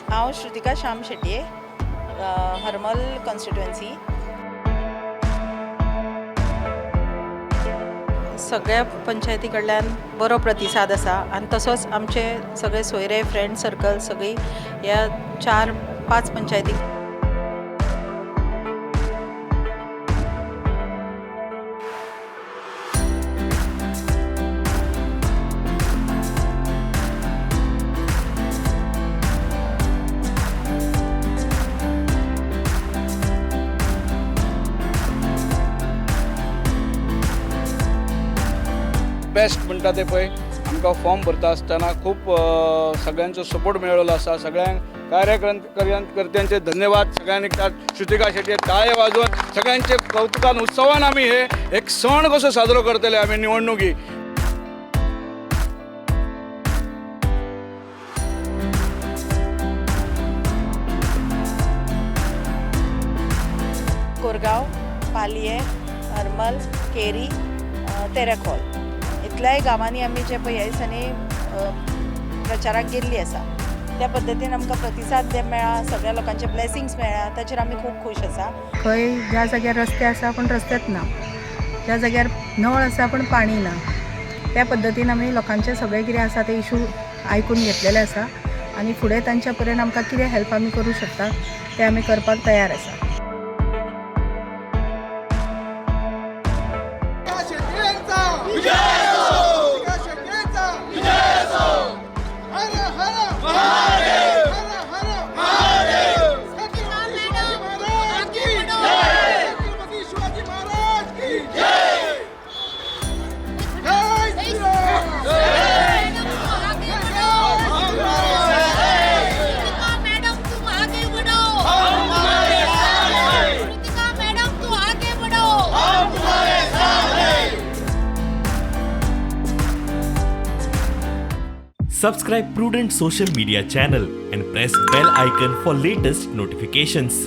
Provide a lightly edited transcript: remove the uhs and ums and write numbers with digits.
हांव श्रुतिका श्याम शेटये, हरमल कॉन्स्टिट्युएन्सी. सगळ्या पंचायती कडल्यान बरो प्रतिसाद आसा आनी तसोच आमचे सगळे सोयरे, फ्रेंड सर्कल सगळीं ह्या 4-5 पंचायती. बेस्ट म्हणटा ते पळय, आमकां फॉर्म भरता आसतना खूब सगळ्यांचो सपोर्ट मेळ्ळो आसा. सगळ्यांक कार्यकर्त्यांचे धन्यवाद. सगळ्यांनी श्रुतिका शेट्ये टाळे वाजोवन सगळ्यांचे कौतुकान उत्सवान आमी हे एक सण कसो साजरो करतले आमी निवडणुकी. कोरगांव, पालये, हरमल, केरी, तेरेखोल इतल्याय गांवांनी आमी जे पळय ह्या दिसांनी प्रचाराक गेल्ली आसा. त्या पद्दतीन आमकां प्रतिसाद जे मेळ्ळा, सगळ्या लोकांचे ब्लेसिंग्स मेळ्ळा, ताचेर आमी खूब खूश आसा. खंय ज्या जाग्यार रस्ते आसा पूण रस्तेच ना, ज्या जाग्यार नळ आसा पूण पाणी ना, त्या पद्दतीन आमी लोकांचे सगळे कितें आसा ते इशू आयकून घेतलेले आसा आनी फुडें तांच्या पर्यंत आमकां कितें हेल्प आमी करूं शकता तें आमी करपाक तयार आसा. Subscribe Prudent Social Media channel and press bell icon for latest notifications.